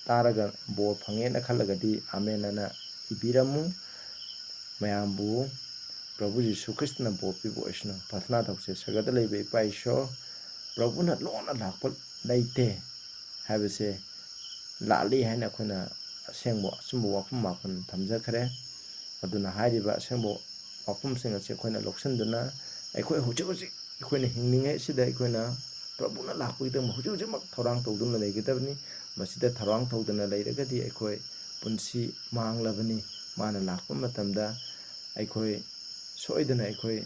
ꯇꯥꯔꯒ ꯕꯣꯔ ꯐꯪꯉꯦꯅ ꯈꯜꯂꯒꯗꯤ ꯑꯃꯦꯟ ꯑꯅ ꯏꯕꯤꯔꯝꯃꯨ꯫ ꯃꯌꯥꯝꯕꯨ ꯄ꯭ꯔꯚꯨ ꯖꯤꯁꯨ ꯈ꯭ꯔꯤꯁꯇꯅ ꯕꯣꯔ ꯄꯤꯕ ꯑꯣꯏꯁꯅꯨ꯫ ꯄ꯭ꯔꯊꯅꯥ ꯇꯧꯁꯦ꯫ ꯁꯔꯒꯗ ꯂꯩꯕ ꯏꯄꯥ ꯏꯁꯣꯔ, ꯄ꯭ꯔꯚꯨꯅ ꯂꯣꯟꯅ ꯂꯥꯛꯄ ꯂꯩꯇꯦ ꯍꯥꯏꯕꯁꯦ ꯂꯥꯜꯂꯤ ꯍꯥꯏꯅ ꯑꯩꯈꯣꯏꯅ ꯑꯁꯦꯡꯕ ꯑꯆꯨꯝꯕ ꯋꯥꯐꯝ ꯃꯥꯄꯟ ꯊꯝꯖꯈ꯭ꯔꯦ꯫ ꯑꯗꯨꯅ ꯍꯥꯏꯔꯤꯕ ꯑꯁꯦꯡꯕ ꯋꯥꯐꯝꯁꯤꯡ ꯑꯁꯤ ꯑꯩꯈꯣꯏꯅ ꯂꯧꯁꯤꯟꯗꯨꯅ ꯑꯩꯈꯣꯏ ꯍꯧꯖꯤꯛ ꯍꯧꯖꯤꯛ ꯑꯩꯈꯣꯏꯅ ꯍꯤꯡꯂꯤꯉꯩꯁꯤꯗ ꯑꯩꯈꯣꯏꯅ ꯄ꯭ꯔꯚꯨꯅ ꯂꯥꯛꯄꯒꯤꯗꯃꯛ ꯍꯧꯖꯤꯛ ꯍꯧꯖꯤꯛꯃꯛ ꯊꯧꯔꯥꯡ ꯇꯧꯗꯨꯅ ꯂꯩꯒꯗꯕꯅꯤ꯫ ꯃꯁꯤꯗ ꯊꯧꯔꯥꯡ ꯇꯧꯗꯅ ꯂꯩꯔꯒꯗꯤ ꯑꯩꯈꯣꯏ ꯄꯨꯟꯁꯤ ꯃꯥꯡꯂꯕꯅꯤ꯫ ꯃꯥꯅ ꯂꯥꯛꯄ ꯃꯇꯝꯗ ꯑꯩꯈꯣꯏ ꯁꯣꯏꯗꯅ ꯑꯩꯈꯣꯏ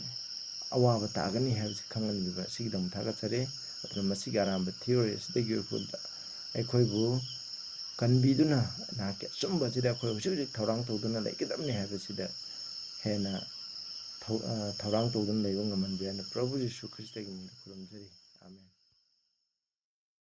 ꯑꯋꯥꯕ ꯇꯥꯒꯅꯤ ꯍꯥꯏꯕꯁꯤ ꯈꯪꯍꯟꯕꯤꯕ ꯑꯁꯤꯒꯤꯗꯃꯛ ꯊꯥꯒꯠꯆꯔꯤ꯫ ꯑꯗꯨꯅ ꯃꯁꯤꯒꯤ ꯑꯔꯥꯟꯕ theory ꯑꯁꯤꯗꯒꯤ ꯑꯩꯈꯣꯏꯕꯨ ꯀꯟꯕꯤꯗꯨꯅ ꯅꯍꯥꯛꯀꯤ ꯑꯆꯨꯝꯕ ꯑꯁꯤꯗ ꯑꯩꯈꯣꯏ ꯍꯧꯖꯤꯛ ꯍꯧꯖꯤꯛ ꯊꯧꯔꯥꯡ ꯇꯧꯗꯨꯅ ꯂꯩꯒꯗꯕꯅꯤ ꯍꯥꯏꯕꯁꯤꯗ ꯍꯦꯟꯅ ꯊꯧ-, ꯑ, ꯊꯧꯔꯥꯡ ꯇꯧꯗꯨꯅ ꯂꯩꯕ ꯉꯝꯍꯟꯕꯤꯌꯨ ꯍꯥꯏꯅ ꯄ꯭ꯔꯚꯨ ꯖꯤꯁꯨ ꯈ꯭ꯔꯤꯁꯇꯒꯤ ꯃꯤꯡꯗ ꯈꯨꯔꯨꯝꯖꯔꯤ꯫ ꯑꯥꯃꯦꯟ꯫